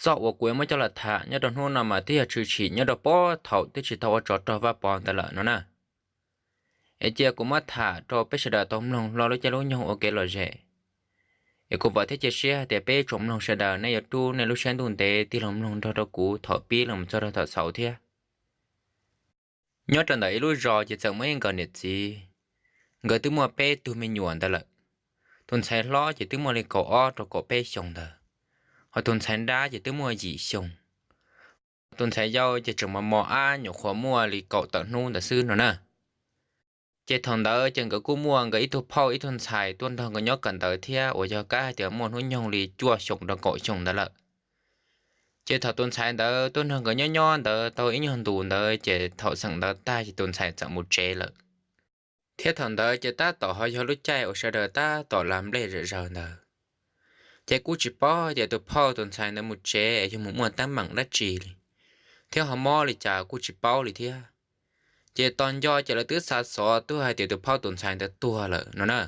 Txoj uas kuv yuav muab coj los tham nyob rau hnub no mas twb yog tshwm sim nyob rau puag thaum twb tsis tau ua tsov rog Vaj Pov ntawd lawm no na. Es cia kuv muab tham rau peb sawv daws tau mloog hlo lub caij lub nyoog ua kev lom zem. Es kuv vam thiab cia siab hais tias peb tsoom mloog sawv daws nej yuav rub nej lub siab ntuj ntev tig los mloog nrog rau kuv thaum pib los txog rau thaum xaus thiab. Nyob rau ntawm ib lub zos ces txawm muaj ib nkawd niam txiv, nkawd twb muaj peb tug me nyuam ntawd lawm. Tus ntxhais hlob ces twb muaj li kaum ob rau kaum peb xyoos ntawd, hos tus ntxhais nrab ces twb muaj yim xyoos. Tus ntxhais yau ces tseem mos mos ab nyuam qhuav muaj li kaum tawm hnub ntawd xwb no na. Ces thaum ntawd ces nkawd kuj muaj nkawd ib tug phauj ib tug ntxhais tuaj nrog nkawd nyob kawm ntawv thiab uas yog kab hais tias muaj hnub nyoog li cuaj xyoos rau kaum xyoos ntawd lawm. Ces thaum tus ntxhais ntawd tuaj nrog nkawd nyob nyob ntawd tau ib nyuag ntus ntawd ces thaum xeem ntawd tag ces tus ntxhais txawm mus tsev lawm. Thiab thaum ntawd ces tab tom ho yog lub caij uas sawv daws tab tom lav nplej zom zaws ntawd. Ces kuj tsis paub tias tus phauj tus ntxhais ntawd mus tsev yog mus muaj teeb meem dab tsi li, thiab ho mob li cas kuj tsis paub li thiab. Ces tos nco ces lawv twb xa xov tuaj hais tias tus phauj tus ntxhais ntawd tuag lawm no na.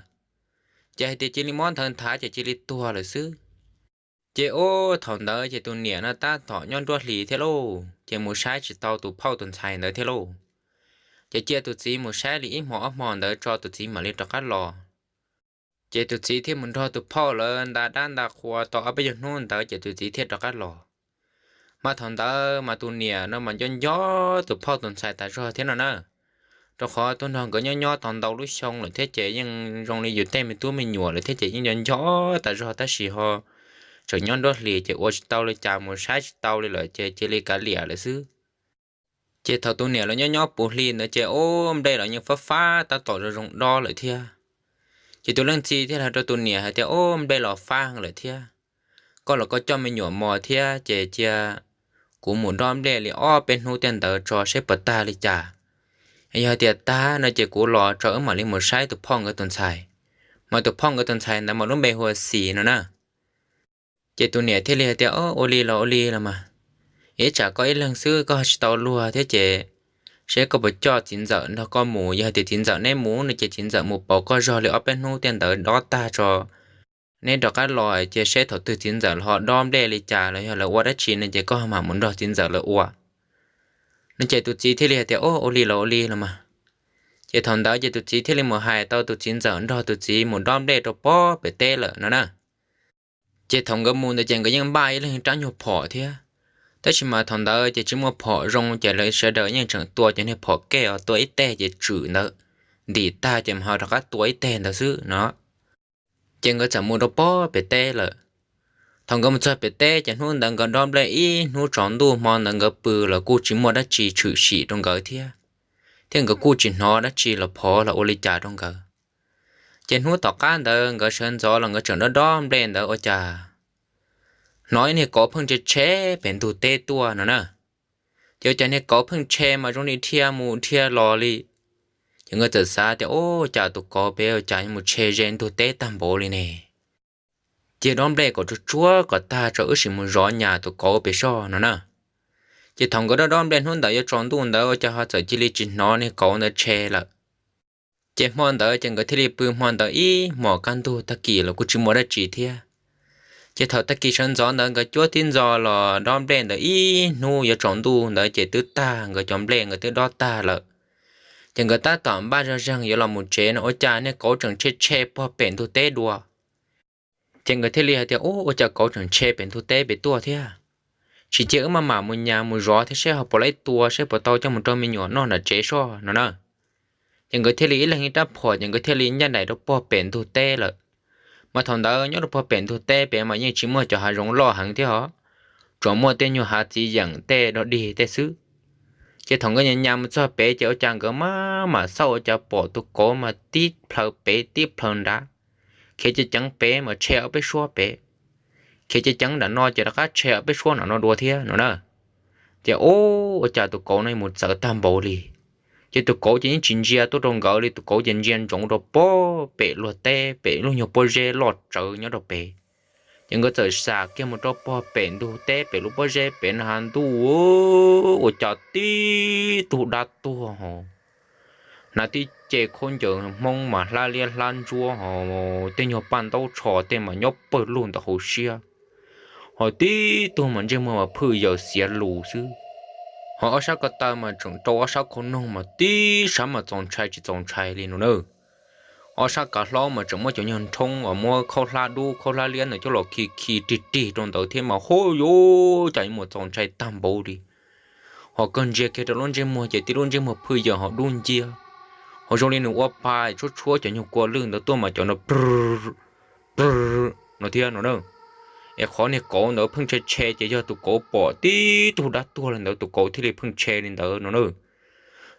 Ces hais tias cia li mob nthawv nthav ces cia li tuag lawm xwb. Ces ub thaum ntawd ces tus niam no tab tom nyob nruab hlis thiab lauj, ces mus saib tsis tau tus phauj tus ntxhais ntawd thiab lauj. Ces cia tus txiv mus saib li ib hmo ob hmo ntawd tso tus txiv mam li rov qab los. Ces tus txiv thiaj mus nrog tus phauj lawv nta dab nta qhua tau ob peb nyuag hnub ntawd ces tus txiv thiaj rov qab los. Mas thaum ntawd mas tus niam no mas nco nco tus phauj tus ntxhais tas zog thiab no na, rau qhov tuaj nrog nkawd nyob nyob tau ntau lub xyoo lawm thiab ces yeej zoo li yus tej me tub me nyuam lawm thiab ces yeej nco nco tas zog tab sis ho tseem nyob nruab hlis ces ua tsis tau li cas mus saib tsis tau li lawm ces cia li kav liam lawm xwb. Ces thaum tus niam los nyob nyob puv hli ntawd ces ub nplej los yeej fab fab tab tom zoo zoo dob lawm thiab. Ces tus leej txiv thiaj hais rau tus niam hais tias ub nplej los fab heev lawm thiab, koj los koj coj me nyuam mos thiab ces cia kuv mus dob nplej li ob peb hnub tej ntawd tso seb puas tag li cas. Yog hais tias tag no ces kuv los tso wb mam li mus saib tus phauj nkawd tus ntxhais, mas tus phauj nkawd tus ntxhais ntawd mas lub npe hu ua Xis no na. Ces tus niam thiaj li hais tias ua li los ua li los mas, ib tsam koj ib leeg xwb koj ho tsis tau luag thiab ces seb koj puas coj txiv ntxawm nrog koj mus, yog hais tias txiv ntxawm neb mus no ces txiv ntxawm mus pauv koj zog li ob peb hnub tej ntawd dob tag tso neb rov qab los ces seb thaum twg txiv ntxawm los ho dob nplej li cas los yog lawv ua dab tsi no ces koj mam mus nrog txiv ntxawm lawv ua no. Ces tus txiv thiaj li hais tias ua li los ua li los mas. Ces thaum ntawd ces tus txiv thiaj li mus hais tau tus txiv ntxawm nrog tus txiv mus dob nplej rau pob pem teb lawm no na. Ces thaum nkawd mus ntawd ces nkawd yeej npaj ib leeg rab nyuag phom thiab, tab sis mas thaum ntawd ces tsis muaj phom zoo ces lawv sawv daws yeej tseem tua cov niag phom kej os, tua ib teg ces tswm ntawd ntim tag ces ho rov qab tua ib teg ntawd xwb no. Ces nkawd txawm mus rau pob pem teb lawm. Thaum nkawd mus txog pem teb ces hnub ntawd nkawd dob nplej ib hnub tsaus ntuj, hmo ntawd nkawd pw los kuj tsis muaj dab tsi tshwm sim rau nkawd thiab, thiab nkawd kuj tsis hnov dab tsi los phov los ua li cas rau nkawd. Ces hnub tom qab ntawd nkawd sawv ntxov los nkawd tseem dob dob nplej ntawd ua cas hnov ib niag kauv pheej tshe tshe pem ntug teb tuaj no na. Ces ua cas niag kauv pheej tshe mas zoo li dhia mus dhia los li. Ces nkawd txawm xav tias ua cas tus kauv pem ua cas mus tshe ze ntug teb tag npaum li ne. Cia dob nplej kom tsuag tsuag kom tag tso wb sim mus zov nyas tus kauv pem soj no na. Ces thaum nkawd dob dob nplej hnub ntawd yuav tsaus ntuj ntawd ua cas ho txawm cia li tsis hnov niag kauv ntawd tshe lawm. Ces hmo ntawd ces nkawd thiaj li pw hmo ntawd ib hmos kaj ntug, tag kis los kuj tsis muaj dab tsi thiab. Ces thaum tag kis sawv ntxov ntawd nkawd cuab tib ntxo los dob nplej ntawd ib hnub yuav tsaus ntuj ntawd ces twb tag, nkawd cov nplej nkawd twb dob tag lawm. Ces nkawd tab tom npaj zog zeeg yuav los mus tsev no ua cas niag kauv tseem tshe tshe pog pem ntug teb dua. Ces nkawd thiaj li hais tias ua cas kauv tseem tshe pem ntug teb pem tuaj thiab. Tsis cia wb maj mam mus nyas mus zov thiab seb ho puas laib tua seb puas tau coj mus rau me nyuam noj nram tsev soj no na. Ces nkawd thiaj li ib leeg ib rab phom ces nkawd thiaj li ncaj nraim rau pog pem ntug teb lawm. Mas thaum ntawd nyob rau pog pem ntug teb pem mas yeej tsis muaj cov hav zoov loj heev thiab os, tsuas muaj tej nyuag hav txiv yeem tej dog dig tej xwb. Ces thaum nkawd nyas nyas mus txog pem ces ua cas nkawd maj mam xauj ua cas pom tus kauv mas tib plhaw pem tib plhaw nrad, khiav ceev ceev pem mas tshe ob peb suab pem. khiav ceev ceev nram no ces rov qab tshem peb suab nram no dua thiab no na. Ces ua cas tus kauv no mus txawv tag npaum li. Ces tus kauv ces yeej tsis ntsia tuaj rau nkawd li, tus kauv ces ntsia ntsoov rau pog pem luag teb pem lub nyuag pob zeb loj tsawv nyob rau pem. Ces nkawd txawm xam kiag mus rau pog pem ntug teb pem lub pob zeb pem na has ntuj, ua cas tib tug dab tuag ho hnav tib ce khaub ncaws hmoob mas hlab liab hlab ntsuab ho tej nyuag paj ntaub tsho tej mas nyob pawg lug ntawm hauv siab, ho tib tug mas ntsej muag mas phwj yaws xiav lus xwb, ho ob sab ko taw mas tseem rau ob sab khau noog mas tib sab mas txaus ntshai tsis txaus ntshai li no na. Ob sab kav hlaub mas tseem muab cov nyuag nrhoob uas muab khaub hlab dub khaub hlab liab ntawd coj los khi khi rig rig rau ntawd thiab mas hub yuv cas yuav mus txaus ntshai tag npaum li. Ho kawg ntsia kiag rau lub ntsej muag ces tib lub ntsej muag phwj yaws ho dub nciab, ho zoo li nws ua pa tshuab tshuab cov nyuag kua lwj ntawd tuaj mas cov no pw pw no thiab no na. Es qhov niag kauv ntawd pheej tshe tshe ces yog tus kauv pom tib tug dab tuag li ntawd tus kauv thiaj li pheej tshe li ntawd no na.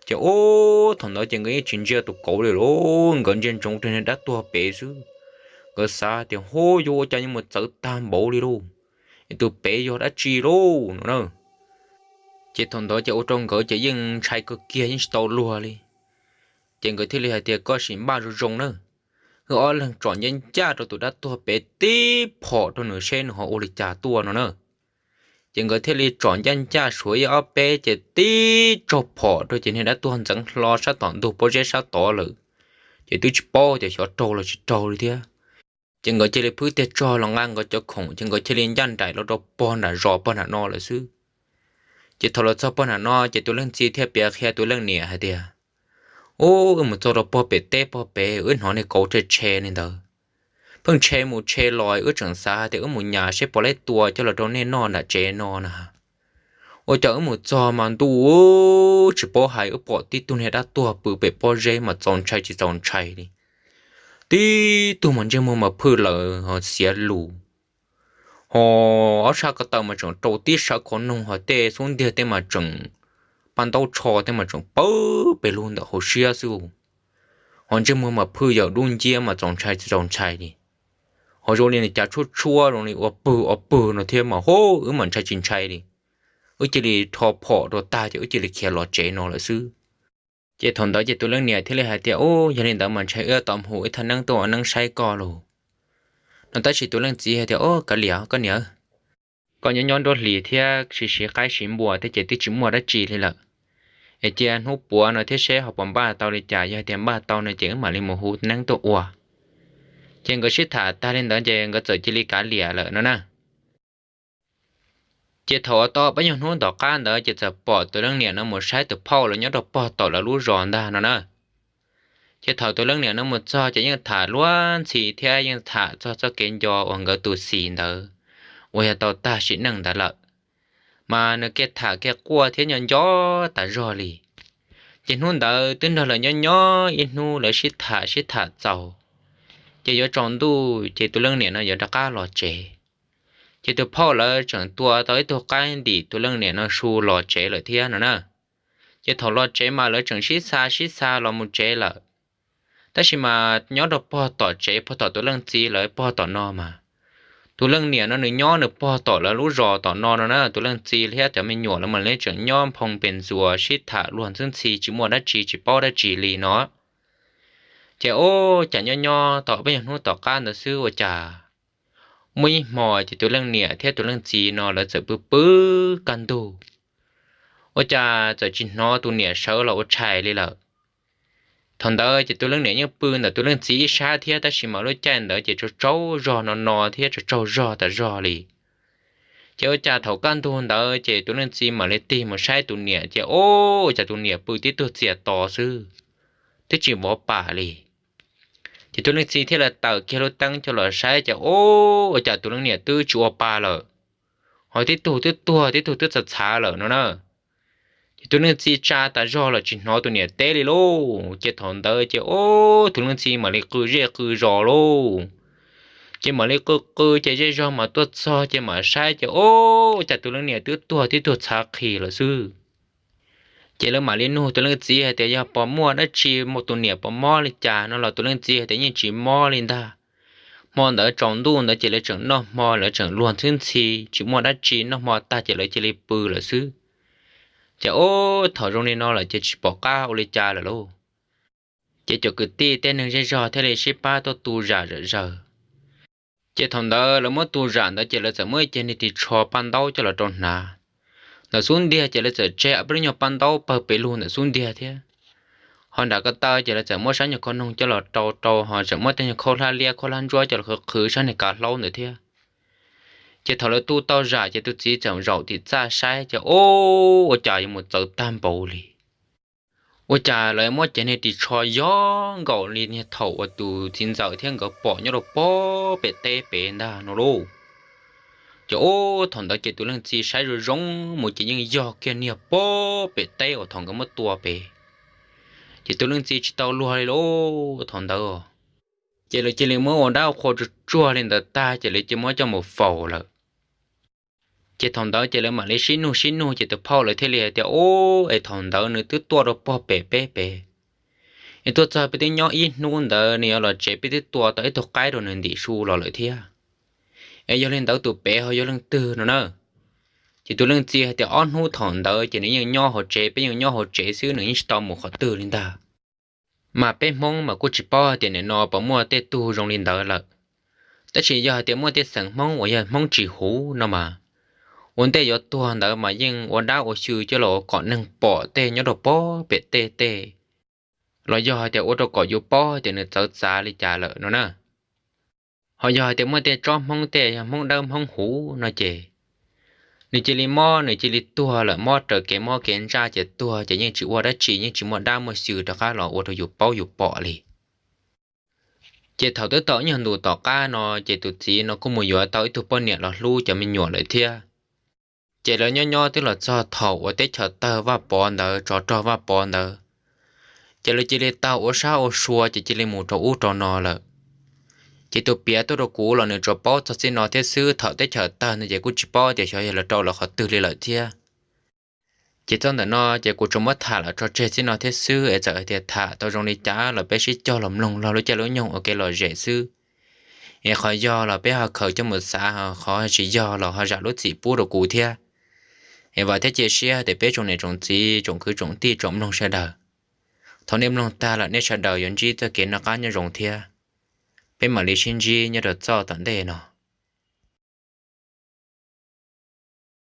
Ces ub thaum ntawd ces nkawd yeej tsis ntsia tus kauv li lauj, nkawd ntsia ntsoov rau niag dab tuag pem xwb. Nkawd xav tias hub yuv ua cas yuav mus txawv tag npaum li lauj, es tus pem yog dab tsi lauj no na. Ces thaum ntawd ces ua rau nkawd ces yeej ntshai kawg kiag yeej tsis tau luag li. Ces nkawd thiaj li hais tias koj sim npaj zoo zoo na, wb ob leeg tsom ncaj ncaj rau tus dab tuag pem tib phom rau nws seb nws ho ua li cas tuaj no na. Ces nkawd thiaj li tsom ncaj ncaj suav ib ob peb ces tib tsaug phom rau ces niag dab tuag ntxeev hlo sab tom ntug pob zeb sab tod lawm, ces twb tsis paub tias xyov raug los tsis raug li thiab. Ces nkawd cia li phwb tiag tsog los nqa nkawd cov khoom ces nkawd cia li ncaj nraim los rau pog nram zos pog nram no lawm xwb. Ces thaum los txog pog nram no ces tus leej txiv thiaj piav qhia tus leej niam hais tias, ub, wb mus txog rau pog pem teb pog pem wb hnov niag kauv tshe tshe li ntawd, pheej tshe mus tshe los wb tseem xav hais tias wb mus nyas seb puas laib tua coj los rau nej noj nram tsev no na. Ua cas wb mus txog mas ntuj, tsis paub hais wb pom tib tug niag dab tuag pw pem pob zeb mas txaus ntshai tsis txaus ntshai li. Tib tug mas ntsej muag mas phwj lawm ho xiav lus, ho ob sab ko taw mas tseem rau tib sab khau noog ho tej xub ntiag tej mas tseem paj ntaub tsho tej mas tseem pawg pes lug ntawm hauv siab xwb, ho ntsej muag mas phwj yaws dub nciab mas txaus ntshai tsis txaus ntshai li. Ho zoo li nws cav tshuab tshuab zoo li ua pwg ua pwg no thiab mas hub wb mas ntshai tsis ntshai li. Wb cia li rho phom rau tag ces wb cia li khiav los tsev no lawm xwb. Ces thaum ntawd ces tus leej niam thiaj li hais tias, ub, yog li ntawd mas ntshai wb tau mus hu ib thaj neeb tuaj ua neeb saib koj lauj no. Tab sis tus leej txiv hais tias, ub, kav liam koj niam, koj nyob nyob nruab hlis thiab siv siv qaib siv npua thiab ces twb tsis muaj dab tsi li lawm. Es cia hnub puav no thiab seb ho puas npaj tau li cas, yog tias npaj tau no ces wb mam li mus hu neeb tuaj ua. Ces nkawd sib tham tag li ntawd ces nkawd txawm cia li kav liam lawm no na. Ces thaum uas tau peb nyuag hnub tom qab ntawd ces txawm pom tus leej niam no mus saib tus phauj lawv nyob rau pog tom lawv lub zos ntag no na. Ces thaum tus leej niam no mus txog ces yeej tham luag ntxhi thiab yeej tham txog txoj kev nco uas nkawd tus xis ntawd uas yog tau tag sim neej ntawd lawm, mas nws kiag tham kiag quaj thiab nco nco tas zog li. Ces hnub ntawd twb nrog lawv nyob nyob ib hnub lawv sib tham sib tham txaus, ces yuav tsaus ntuj ces tus leej niam no yuav rov qab los tsev. Ces tus phauj lawv tseem tua tau ib tug qaib ntim tus leej niam no su los tsev lawm thiab no na. Ces thaum los tsev mas lawv tseem sib xa sib xa los mus tsev lawm. Tab sis mas nyob rau pog tom tsev pog tom tus leej txiv lawv pog tom no mas, tus leej niam no nws nyob nws pog tom lawv lub zos tom no no na, tus leej txiv thiab cov me nyuam lawv mas lawv tseem nyob nphoo pes ntxuas sib tham luag ntxhi ntxhi tsis muaj dab tsi tsis paub dab tsi li no. Ces ua cas nyob nyob tau peb nyuag hnub tom qab ntawd xwb ua cas muaj ib hmo ces tus leej niam thiab tus leej txiv no lawv txawm pw pw kaj ntug, ua cas txawm tsis hnov tus niam sawv los ua tshais li lawm. Thaum ntawd ces tus leej niam yeej pw ntawm tus leej txiv ib sab thiab, tab sis mas lub caij ntawd ces tsaug tsaug zog no no thiab tsaug tsaug zog tas zog li. Ces ua cas thaum kaj ntug ntawd ces tus leej txiv mam li tig mus saib tus niam ces ua cas tus niam pw tib tug txias to xwb, twb tsis vov pam li. Ces tus leej txiv thiaj li tawm kiag lub teeb coj los saib ces ua cas tus leej niam twb tsis ua pa lawm, ho tib tug twb tuag tib tug twb txhav txhav lawm no na. Ces tus leej txiv tsa tas zog los tsis hnov tus niam teb li lauj. Ces thaum ntawd ces ua tus leej txiv mam li qw zej qw zos lauj. Ces mam li qw qw ces zej zog mas tuaj txog ces mam saib ces ua cas tus leej niam twb tuag tib tug txhav qhi lawm xwb. Ces lawv mam li nug tus leej txiv hais tias yog puas muaj dab tsi, tus niam puas mob li cas no los tus leej txiv hais tias yeej tsis mob li ntag, Hmo ntawd tsaus ntuj ntawd ces lawv tseem noj hmo, lawv tseem luag ntxhwb ntxhi tsis muaj dab tsi, noj hmo tag ces lawv cia li pw lawm xwb. Ces ub, thaum zoo li no lawm ces tsis pom qab ua li cas lawm lauj. Ces cov kwv tij tej neeg zej zog thiaj li sib pab tuaj tu zam zom zaws. Ces thaum ntawd lawv muab tu zam ntawd ces lawv txawm muab ib cev niag ris tsho paj ntaub coj los rau hnav. Ntawm xub ntiag ces lawv txawm tseg ob peb lub nyuag paj ntaub pawg pes lug ntawm xub ntiag thiab. Ho nram ko taw ces lawv txawm muab sab nyuag khau noog coj los rau rau, ho txawm muab tej nyuag khaub hlab liab khaub hlab ntsuab coj los qhwv qhwv sab niag kav hlaub ntawd thiab. Ces thaum lawv tu tau zam ces tus txiv txawm zaum tim txaj saib ces ub, ua cas yuav mus txawv tag npaum li. Ua cas lawv muab cev niag ris tsho yog nkaus li niag thaum uas tus txiv ntxawm thiab nkawd pom nyob rau pob pem teb pem ntag no lauj. Ces ub, thaum ntawd ces tus leej txiv saib zoo zoo mus ces yeej yog kiag niag pob pem teb uas thaum nkawd muab tua pem. Ces tus leej txiv tsis tau luag li lauj thaum ntawd. Ces lawv cia li muab ua dab qhua tsuag tsuag li ntawd tag ces lawv cia muab coj mus faus lawm. Ces thaum ntawd ces lawv mam li sib nug sib nug ces tus phauj lawv thiaj li hais tias, Ub, es thaum ntawd nws twb tuaj rau pob pem peb pem, es tuaj txog peb twb nyob ib hnub ntawd nws yuav los tsev peb twb tua tau ib tug qaib rau nws ntim su los lawm thiab. Es yog li ntawd tus pem ho yog leej twg no na? Ces tus leej txiv hais tias, Ob hnub thaum ntawd ces nws yeej nyob hauv tsev, peb yeej nyob hauv tsev xwb, nws yeej tsis tau mus qhov twg li ntag. Mas peb Hmoob mas kuj tsis paub hais tias nim no puas muaj tej tug zoo li ntawd lawm. Tab sis yog hais tias muaj tej xeem Hmoob uas yog Hmoob tsis huv no mas, ua ntej yuav tuag ntawd mas yeej ua dab ua xyw coj los ua kom neeg pom tej nyob rau pob pem tej tej, los yog hais tias ua rau kom yus paub tias nws txawv txav li cas lawm no na. Ho yog hais tias muaj tej tsob Hmoob tej yog Hmoob dawb Hmoob huv no ces nws cia li mob, nws cia li tuag lawm, mob raws kev mob kev ntsaj ces tuag ces yeej tsis ua dab tsi, yeej tsis muaj dab muaj xyw rov qab los ua rau yus paub yus pom li. Ces thaum twb tau ib nyuag ntus tom qab no ces tus txiv no kuj mus yuav tau ib tug poj niam los hlub cov me nyuam lawm thiab. Ces lawv nyob nyob twb los txog thaum uas teb chaws tawg Vaj Pov ntawd, tsov rog Vaj Pov ntawd, ces lawv cia li tau ua sab ua sua ces cia li mus rau ub rau no lawm. Ces tus piav tuaj rau kuv los nws tsuas paub txog txij no thiab xwb, thaum teb chaws tawg no ces kuj tsis paub tias xyov yog lawv rau lawv qhov twg li lawm thiab. Ces txog ntawm no ces kuv tsuas muab tham los tso tseg txij no thiab xwb, es txawm hais tias tham tau zoo li cas los peb sib cog los mloog log lub caij lub nyoog ua kev lom zem xwb. Es qhov yog los peb ho khaws coj mus xav, qhov tsis yog los ho zam lub txim pub rau kuv thiab. Es vam thiab cia siab tias peb tsoom niam tsoom txiv tsoom kwv tsoom tij tsoom mloog sawv daws, thaum nej mloog tag lawm nej sawv daws yuav ntsib txoj kev noj qab nyob zoo thiab. Peb mam li sib ntsib nyob rau txoj tom ntej no.